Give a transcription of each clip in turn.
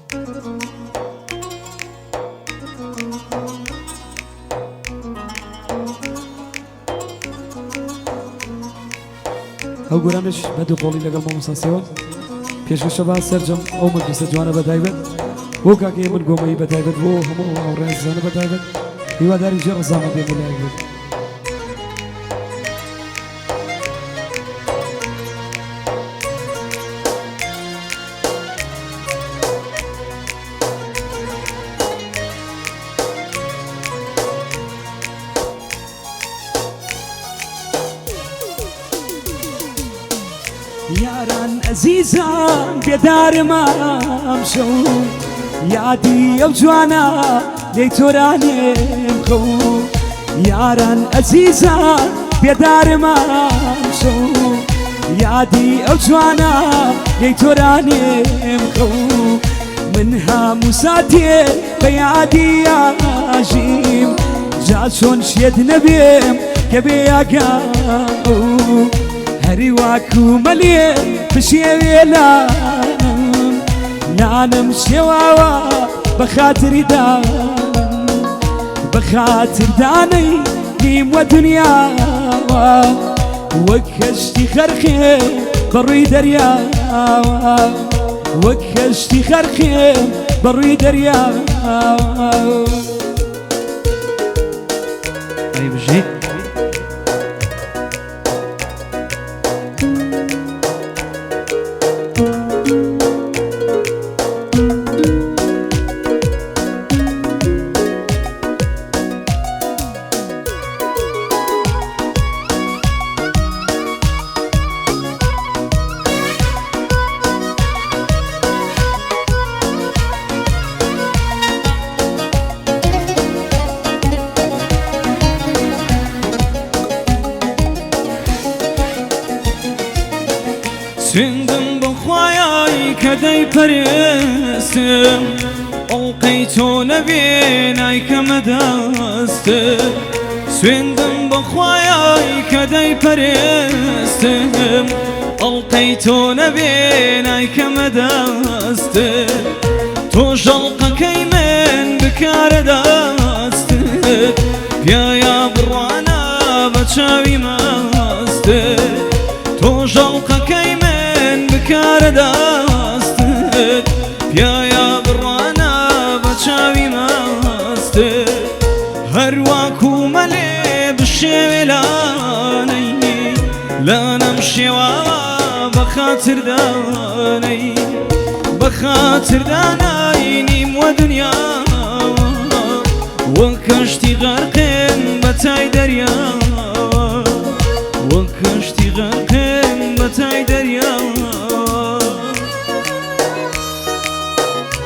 ئەو گۆرانەش بە دوو قۆڵی لەگەڵ مامۆستا سێوە پێشکەشە بە سەرجەم ئەو مەجلیسە جوانە بە تایبەت بۆ کاکەی من گۆمەیی بە تایبەت بۆ هەموو ئەو هاوڕێزانە بە تایبەت هیواداری جێ ڕەزامەندی بۆ لایەک بێت. یاران ئەزیزان بێدارم ئەمشەو یادی ئەو جوانە لێی تۆرانێم خەو یاران ئەزیزان بێدارم ئەمشەو یادی ئەو جوانە لێی تۆرانێم خەو من هەموو ساتێ بە یادی ئاژیم جا چۆن شێت نەبێم کە بێ ئاگام هەری واکومەلێ پشێوێ لانم لانم شێواوە بە خاتری دانم بە خاتر دانەی نیم وە دنیاوە وەک کەشتی خەرخێ بەڕووی دەریاوە وەک کەشتی خەرخێ بەڕووی دەریاوە. ئەی بژیت. سوێندم بە خوایای کە دەیپەرستم ئەڵقەی تۆ نەبێ نایکەمە دەستت سوێندم بە خوایای کە دەیپەرستم ئەڵقەی تۆ نەبێ نایکەمە دەستت تۆ ژەڵقەکەی من بکارە دەستت پیایا بڕوانە بە چاوی مەستت تۆ ژەڵقەکەی من بکارە دەستت پیایا بڕوانە بە چاوی مەستت هەرواکو مەلێ بشێوێ لانەی لانەم شێواوە بە خاتر دانەی بە خاتر دانای نیم وە دنیا وەک کەشتی غەرقێن بە تای دەریا وەک کەشتی غەرقێن بە تای دەریا.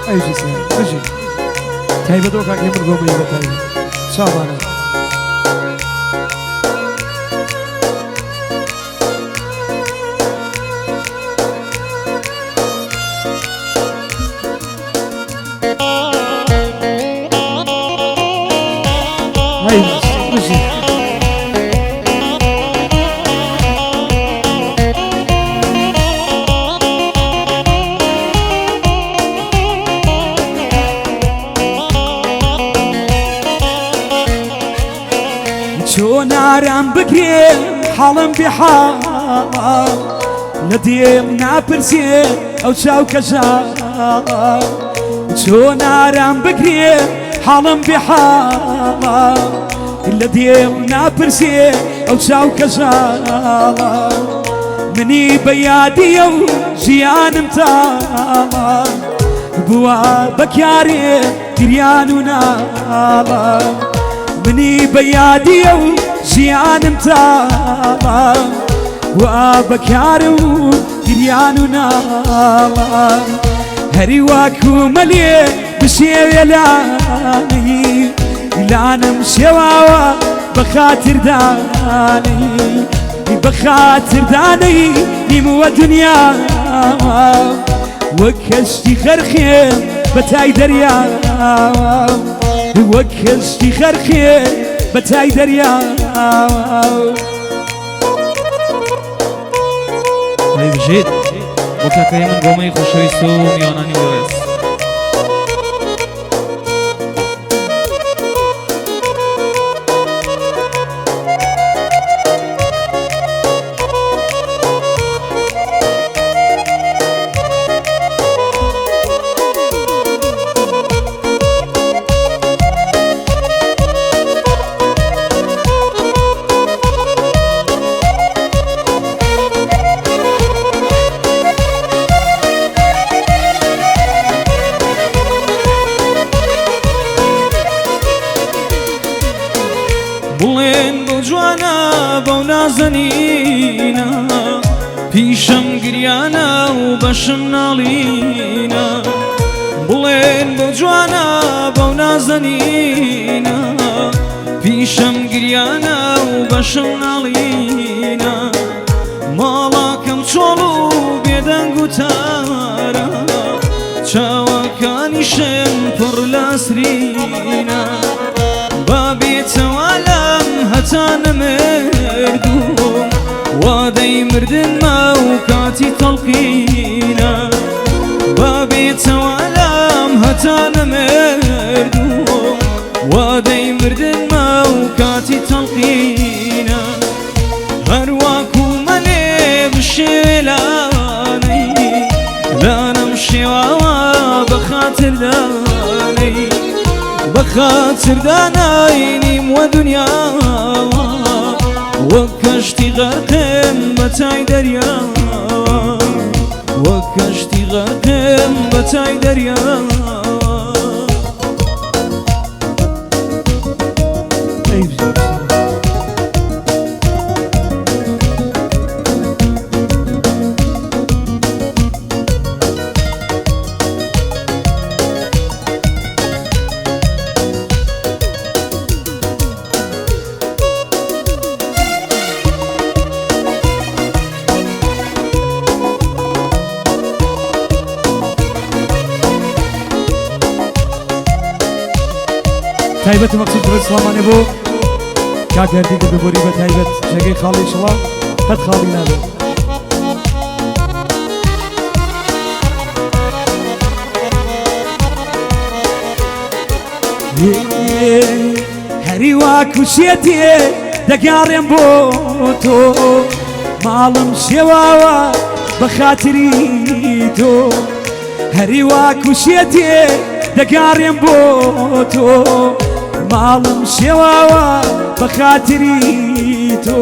ئەیژی سەر بژی تایبەت ئەو کاکەی من گۆمەی بە تایبەت چاوانە. هەی بژی. چۆن ئارام بگرێ حاڵم بێحاڵە لە دێم ناپرسێ ئەو چاو کەژاڵە چۆن ئارام بگرێ حاڵم بێحاڵە لە دێم ناپرسێ ئەو چاو کەژاڵە منی بە یادیە و ژیانم تاڵە بووە بەکارێ گریان و ناڵە منی بە یادیە و ژیانم تاڵە بووە بەکار و گریان و ناڵە هەری واکومەلێ بشێوێ لانی لانم شێواوە بە خاتر دانەی بە خاتر دانەی نیموە دنیا وەک کەشتی خەرخێ بە تای دەریا وەک کەشتی خەرخێ بە تای دەریا. ئەی بژیت بۆ کاکەی من گۆمەی خۆشەویست و میوانانی بەڕێز. نازەنینە پیشەم گریانە و بەشم ناڵینە بڵێن بۆ جوانە بەو نازەنینە پیشەم گریانە و بەشم ناڵینە ماڵاکەم چۆڵ و بێدەنگ و تارە چاوەکانیشم پڕ لە سرینە با بێتەوە لەم هەتا نەمردووم وادەی مردنمە و کاتی تەڵقینە با بێتەوە لەم هەتا نەمردووم وادەی مردنمە و کاتی تەڵقینە هەروەکو مەلێ بشێلانەی لانم شێواوە بە خاتردانەی بە خاتردانای نیم وە دنیاوە وەک کەشتی غەرقم بە تای دەریاوە وەک کەشتی غەرقم بە تای دەریاوە. ئەی بژی. تایبەت مەقسود بەرز سڵامانێ بۆ کاک هەردی دەبێ بە تایبەت جێگەی خاڵی شڵا قەت خاڵی نابێت. هەری وا کوشێتێ دەگاڕێم بۆ تۆ ماڵم شێواوە بە خاتری تۆ هەری وا کوشێتێ دەگاڕێم بۆ تۆ ماڵم شێواوە بە خاتری تۆ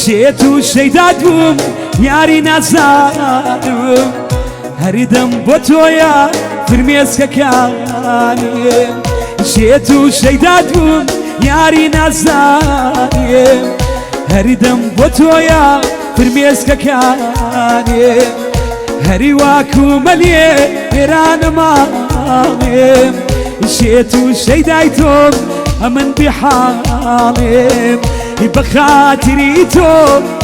شێت و شەیداد بووم یاری نازانم هەریدەم بۆ تۆیە فرمێسکەکانم شێت و شەیداد بووم یاری نازانم هەریدەم بۆ تۆیە فرمێسکەکانم هەری واکو مەلێ وێرانە ماڵێم شێت و شەیدای تۆم ئەمن بحاڵێم بە خاتری تۆ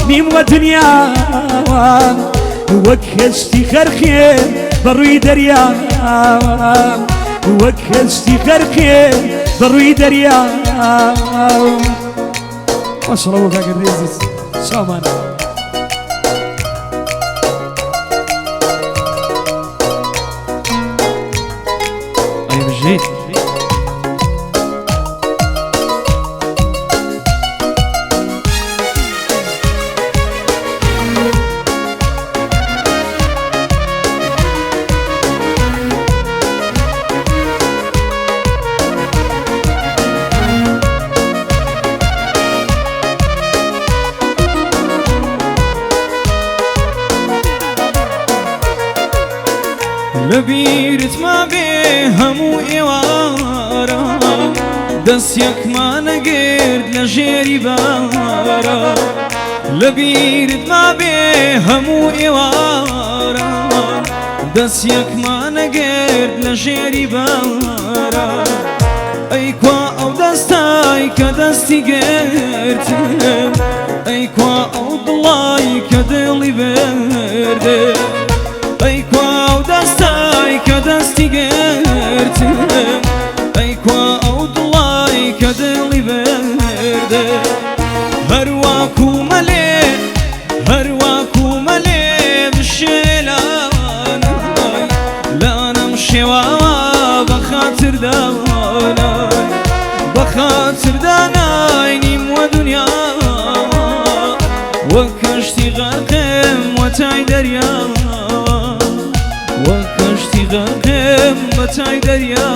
نیم وە دنیاوە وەک کەشتی خەرخێ بە ڕووی دەریاوە وەک کەشتی خەرخێ بە ڕووی دەریاوە. ماشاءالله بۆ کاکە عەزیز چاومان. ئەی بژیت. لە بیرت مابێ هەموو ئێوارە دەست یەکمانەگرت لە ژێری بارە لە بیرت مابێ هەموو ئێوارە دەست یەکمانەگرت لە ژێری بارە ئەی کوا ئەو دەستای کە دەستی گرتم ئەی کوا ئەو دڵای کە دڵی بردم ئەی کوا ئەو دەستای کە دەستی گرتم ئەی کوا ئەو دڵای کە دڵی بردم هەروەکو مەلێ هەروەکو مەلێ بشێلانای لانم شێواوە بە خاتردانای بە خاتردانای نیم وە دنیا وەک کەشتی غەرقم وە تای دەریا وەک کەشتی غەرقم بە تای دەریا.